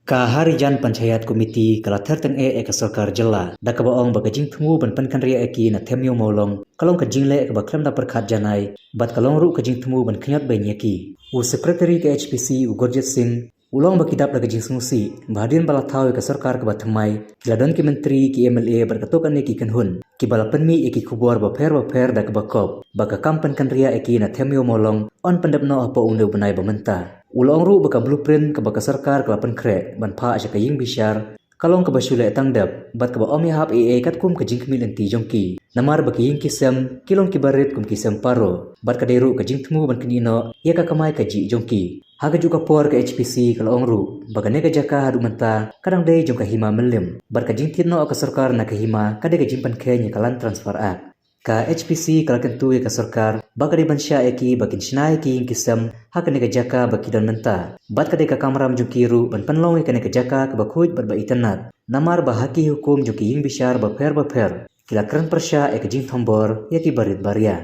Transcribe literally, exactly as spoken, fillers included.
Ka Harijan Panchayat Committee ka la ther tyngeh ïa ka sorkar jylla da kaba ong ba ka jingthmu ban pynkynriah ïa ki na Them Ïew Mawlong ka long ka jingleh kaba khlem da pyrkhat janai bad ka long ruh ka jingthmu ban khñiot beiñ ïa ki. U Secretary ka H P C u Gurjit Singh u la ong ba ki dap da ka jingsngewsih ba hadien ba la thaw ïa ka sorkar kaba thymmai ki la don ki myntri, ki M L A bad katto katne ki kynhun kiba la pynmih ïa ki khubor bapher bapher da kaba kop ba ka kam pynkynriah ïa ki na Them Ïew Mawlong yn pyndep noh hapoh une u bnai ba mynta. U la ong ruh ba ka blueprint kaba ka sorkar ka la pynkhreh ban phah sha ka ïing bishar ka long kaba shu leh tang dep bad kaba ym ïahap ei ei katkum ka jingkhmih lynti jong ki. Namar ba ki ïing ki sem ki long kiba rit kum ki sem paro bad ka dei ruh ka jingthmu ban knieh noh ïa ka kamai kajih jong ki. Ha kajuh ka por ka H P C ka la ong ruh ba kane ka jaka haduh mynta ka dang dei jong ka Hima Mylliem bad ka jingthied noh ka sorkar na ka hima ka dei ka jingpynkheiñ ïa ka Land Transfer Act. Ka H P C ka la kyntu ïa ka sorkar ba ka dei ban shah ïa ki ba kin shna ïa ki ïing ki sem ha kane ka jaka ba ki don mynta bad ka dei ka kamram jong ki ruh ban pynlong ïa kane ka jaka kaba khuid bad ba itynnad. Namar ba ha ki hukum jong ki ïing bishar bapher bapher ki la kren pyrshah ïa ka jingthombor ïa ki barit baria.